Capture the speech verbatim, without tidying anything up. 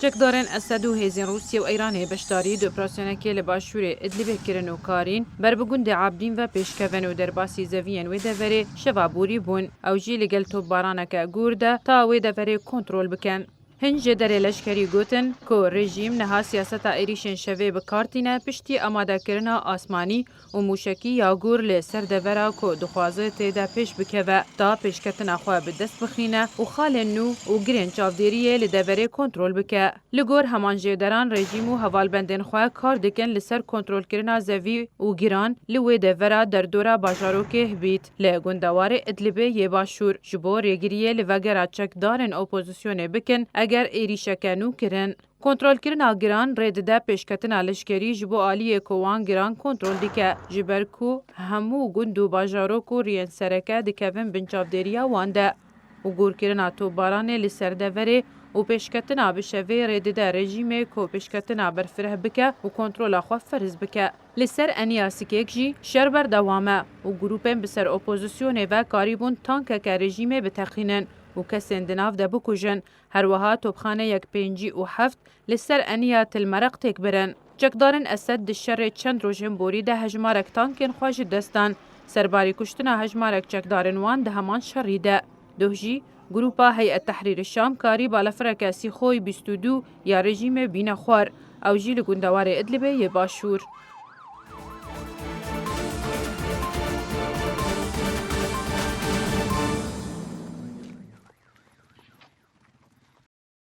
Çekdarên Esed û hêzên Rûsye û Îranê beşdarî di operasyonekê li başûrê Idlibê kirin û karîn ber bi gundê Abdîn ve pêşkevin û derbasî zeviyên wê deverê şeva borî bûn. Ew jî li gel topbaraneke gûr de ta wê deverê kontrol bikin. Hin jêderê leşkerî gotin ku rejîm niha siyaseta êrîşên şevê bi kar tîne piştî amadekirina asmanî û mûşekî ya gûr li ser devera ku dixwaze tê de pêş bikeve, ta pêşketina xwe bi dest bixîne û xalên nû û girên çavdêriyê li deverê kontrol bike. Li gor heman jêderan, rejîm û hevalbendên xwe kar dikin li ser kontrolkirina zevî û giran li wê devera derdora bajarokê Hibît li gundewarê Idlibê yê başûr ji bo rêgiriyê li vegera çekdarên opozisyonê bikin eger êrîşeke nû kirin. Kontrolkirina giran rê dide pêşketina leşkerî ji bo aliyê ku wan giran kontrol dike, ji ber ku hemû gund û bajarok û riyên sereke dikevin bin çavdêriya wan de. Û gûrkirina topbaranê li ser deverê û pêşketina bi şevê rê dide rejîmê ku pêşketina berfireh bike û kontrola xwe ferz bike. Li ser eniya Sikêk jî şer berdewam e û grûpên bi ser opozisyonê ve karîbûn tankeke rejîmê biteqînin û kesên di nav de bikujin. Her wiha topxaneyek pêncî û heft li ser eniya Til Mereq têk birin. Çekdarên Esed di şerê çend rojên borî de hejmarek tankên xwe ji dest dan. Serbarî kuştina hejmarek çekdarên wan di heman şerî de. Doh jî, grûpa Heyet Tehrîrî Şam karî balafireke Sîxoy bîst û du ya rejîmê bîne xwar. Ew jî li gundewarê Idlibê yê başûr.